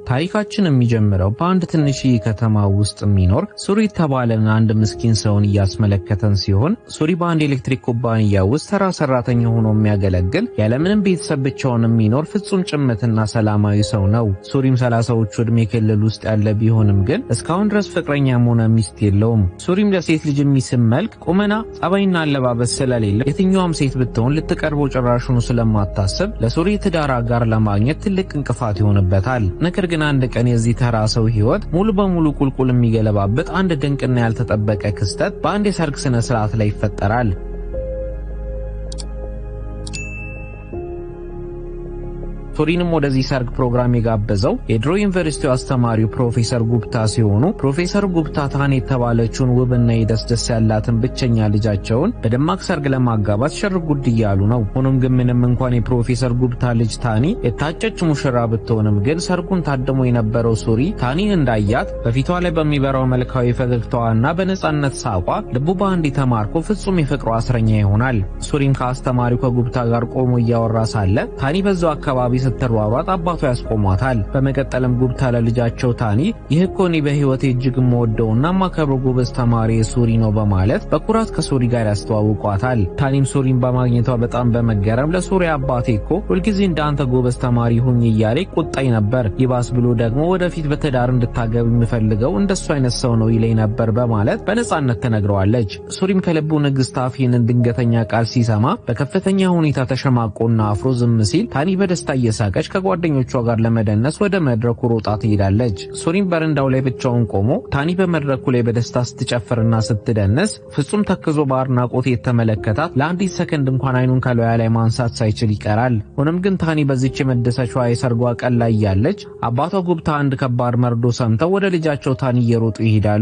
ታሪካችን የሚጀምረው በአንድ ትንሽዬ ከተማ ውስጥ የሚኖር ሱሪ የተባለን አንድ ምስኪን ሰውን እያስመለከተን ሲሆን፣ ሱሪ በአንድ ኤሌክትሪክ ኩባንያ ውስጥ ተራ ሰራተኛ ሆኖ የሚያገለግል፣ ያለምንም ቤተሰብ ብቻውን የሚኖር ፍጹም ጭምትና ሰላማዊ ሰው ነው። ሱሪም 30ዎቹ ዕድሜ ክልል ውስጥ ያለ ቢሆንም ግን እስካሁን ድረስ ፍቅረኛም ሆነ ሚስት የለውም። ሱሪም ለሴት ልጅ የሚስብ መልክ፣ ቁመና፣ ጸባይና አለባበስ ስለሌለ የትኛዋም ሴት ብትሆን ልትቀርበው ጭራሹኑ ስለማታስብ ለሱሪ ትዳር አጋር ለማግኘት ትልቅ እንቅፋት ይሆንበታል። ነገር ግን አንድ ቀን የዚህ ተራ ሰው ህይወት ሙሉ በሙሉ ቁልቁል የሚገለባበት አንድ ድንቅና ያልተጠበቀ ክስተት በአንድ የሰርግ ስነ ስርዓት ላይ ይፈጠራል። ሱሪንም ወደዚህ ሰርግ ፕሮግራም የጋበዘው የድሮ ዩኒቨርሲቲው አስተማሪው ፕሮፌሰር ጉፕታ ሲሆኑ፣ ፕሮፌሰር ጉፕታ ታኒ የተባለችውን ውብና የደስደስ ያላትን ብቸኛ ልጃቸውን በደማቅ ሰርግ ለማጋባት ሽር ጉድ እያሉ ነው። ሆኖም ግን ምንም እንኳን የፕሮፌሰር ጉፕታ ልጅ ታኒ የታጨች ሙሽራ ብትሆንም ግን ሰርጉን ታድሞ የነበረው ሱሪ ታኒን እንዳያት በፊቷ ላይ በሚበራው መልካዊ ፈገግታዋና በነጻነት ሳቋ ልቡ በአንዴ ተማርኮ ፍጹም የፍቅሯ እስረኛ ይሆናል። ሱሪም ከአስተማሪው ከጉፕታ ጋር ቆሞ እያወራ ሳለ ታኒ በዛው አካባቢ ስትሯሯጥ አባቷ ያስቆሟታል። በመቀጠልም ጉፕታ ለልጃቸው ታኒ "ይህ እኮ እኔ በህይወቴ እጅግ የምወደውና የማከብረው ጎበዝ ተማሪ ሱሪ ነው" በማለት በኩራት ከሱሪ ጋር ያስተዋውቋታል። ታኒም ሱሪን በማግኘቷ በጣም በመገረም ለሱሪ "አባቴ እኮ ሁልጊዜ እንዳንተ ጎበዝ ተማሪ ሁኝ እያለ ይቆጣኝ ነበር። ይባስ ብሎ ደግሞ ወደፊት በትዳር እንድታገቢ የምፈልገው እንደሱ አይነት ሰው ነው ይለኝ ነበር" በማለት በነጻነት ትነግረዋለች። ሱሪም ከልቡ ንግስት አፍ ይህንን ድንገተኛ ቃል ሲሰማ በከፍተኛ ሁኔታ ተሸማቆና አፍሮ ዝም ሲል ታኒ በደስታ እየሳቀች ከጓደኞቿ ጋር ለመደነስ ወደ መድረኩ ሮጣ ትሄዳለች። ሱሪም በረንዳው ላይ ብቻውን ቆሞ ታኒ በመድረኩ ላይ በደስታ ስትጨፍርና ስትደንስ ፍጹም ተክዞ በአድናቆት የተመለከታት ለአንዲት ሰከንድ እንኳን አይኑን ከላዩ ላይ ማንሳት ሳይችል ይቀራል። ሆኖም ግን ታኒ በዚች የመደሰቿ የሰርጓ ቀን ላይ ያለች አባቷ ጉፕታ አንድ ከባድ መርዶ ሰምተው ወደ ልጃቸው ታኒ እየሮጡ ይሄዳሉ።